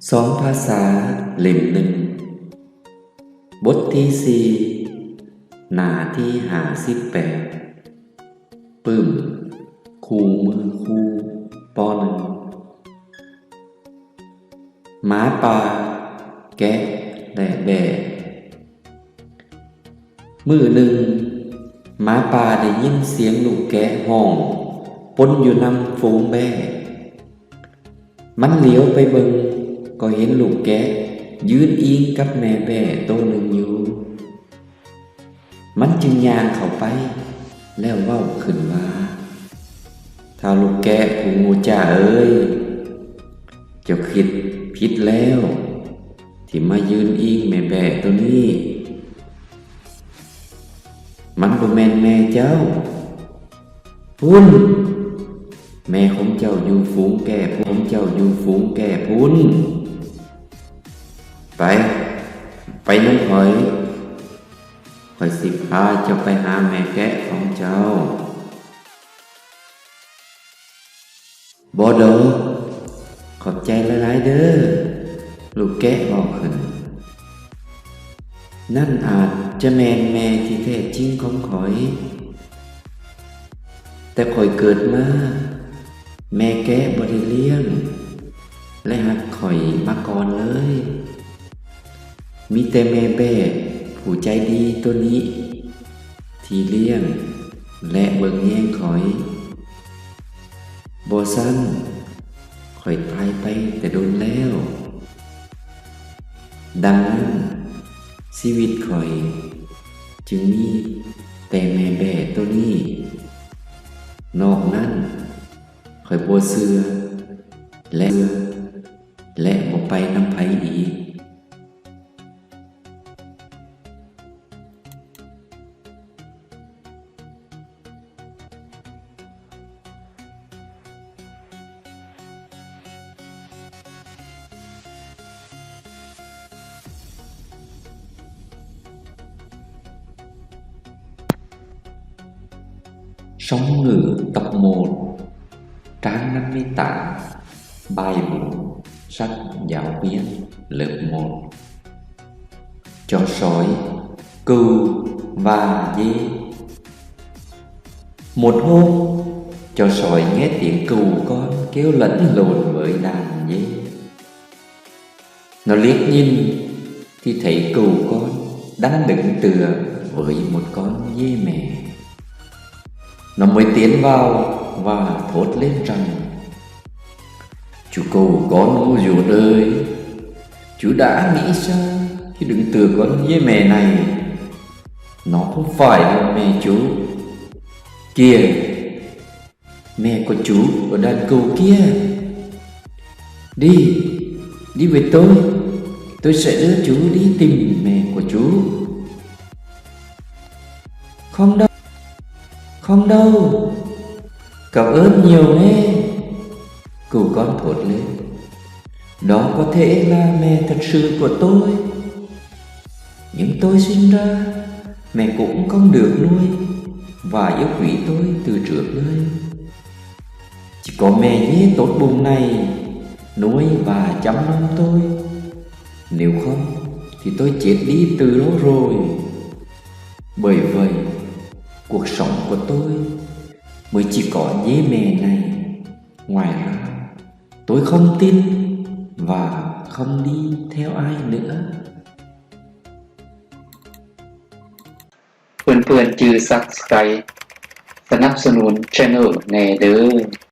ສອງພາສາເຫຼັ້ມໜຶ່ງ ບົດທີສີ່ ໜ້າທີຫ້າສິບແປດ ປຶ້ມ ຄູ່ມືຄູ ປໍໜຶ່ງ. ໝາປ່າ, ແກະ ແລະ ແບ້. ມື້ໜຶ່ງ, ໝາປ່າໄດ້ຍິນສຽງລູກແກະຮ້ອງປົນຢູ່ນຳຝູງແບ້. ມັນຫຼຽວໄປເບິ່ງກໍເຫັນລູກແກະຢືນອີງກັບແມ່ແບ້ໂຕໜຶ່ງຢູ່. ມັນຈຶ່ງຍ່າງເຂົ້າໄປແລ້ວເວົ້າຂຶ້ນວ່າ, ທ້າວລູກແກະຜູ້ໂງ່ຈ້າເອີຍ, ເຈົ້າຄິດຜິດແລ້ວທີ່ມາຢືນອີງແມ່ແບ້ໂຕນີ້. ມັນບໍ່ແມ່ນແມ່ເຈົ້າ. ພຸ້ນ! ແມ່ຂອງເຈົ້າຢູ່ຝູງແກ້ພຸ້ນ, ເຈົ້າຢູ່ຝູງແກ້ພຸ້ນ. ໄປ, ໄປນຳຂ້ອຍ. ຂ້ອຍຊິພາເຈົ້າໄປຫາແມ່ແກະຂອງເຈົ້າ. ບໍ່ດອກ, ຂອບໃຈຫຼາຍໆເດີ້, ລູກແກະເວົ້າຂຶ້ນ. ນັ້ນອາດຈະແມ່ນແມ່ທີ່ແທ້ຈິງຂອງຂ້ອຍ, ແຕ່ຂ້ອຍເກີດມາ, ແມ່ແກະບໍ່ໄດ້ລ້ຽງ ແລະ ຮັກຂ້ອຍມາກ່ອນເລີຍ. ມີແຕ່ແມ່ແບ້ຜູ້ໃຈດີໂຕນີ້ທີ່ລ້ຽງ ແລະ ເບິ່ງແຍງຂ້ອຍ. ບໍ່ຊັ້ນ, ຂ້ອຍຕາຍໄປແຕ່ດົນແລ້ວ. ດັ່ງນັ້ນ, ຊີວິດຂ້ອຍຈຶ່ງມີແຕ່ແມ່ແບ້ໂຕນີ້. ນອກນັ້ນ, ຂ້ອຍບໍ່ເຊື່ອ ແລະ ເຊື່ອ ແລະ ບໍ່ໄປນຳໃຜອີກ. ສອງມື້ຕັບໝົດ ກາງນຳເມຕາ ບ່າຍໂມງ ສັດຢາວວຽນເລີບໝົດ. ຈໍສອຍ ກູ ວາ ເຢ ໝົດໂຮງ. ຈໍສອຍແງະຕຽງກູກ່ອນ ເກວລັນໂລນເວີຍນານເຢ. ນອເລັກຍິນ ທີ່ໄຖກູກ່ອນ ດັງດຶງເຕືອ ເວີຍໝົດກ່ອນເຢແມ່. ນຳມວຍຕຽນວາວ ວ່າໂທດເຫຼັ້ນຈັງ. ຈູໂກກ່ອນງູຢູດເອີຍ, ຈູດາມີອີຊາ ທີ່ດຶງເຕືອກ່ອນເຢແມ່ໃນ. ນໍຄູຝ້າຍແມ່ຈູ ກຽ ແມ່ກໍຈູ ກໍດັນກູກຽ. ດີ ດີເວໂຕຍ ໂຕຍເສເດີຈູ ດີຕິມ ແມ່ກໍຈູ. ຂອງເດົາ ຂອງເດົາ ກັບເອີ້ນຍ່ຽວແນ່ ກູກ່ອນໂທດເຫຼັ້ນ. ດອກກໍເທເອລາ ແມ່ຕັດຊື່ກວດໂຕຍ. Những tôi sinh ra, mẹ cũng không được nuôi và yêu quý tôi từ trước đây. Chỉ có mẹ dễ tốt bụng này nuôi và chăm nom tôi. Nếu không thì tôi chết đi từ lâu rồi. Bởi vậy, cuộc sống của tôi mới chỉ có dế mẹ này. Ngoài ra, tôi không tin và không đi theo ai nữa. ເພື່ອນໆຈື່ Subscribe ສະໜັບສະໜູນ Channel ແນ່ເດີ້.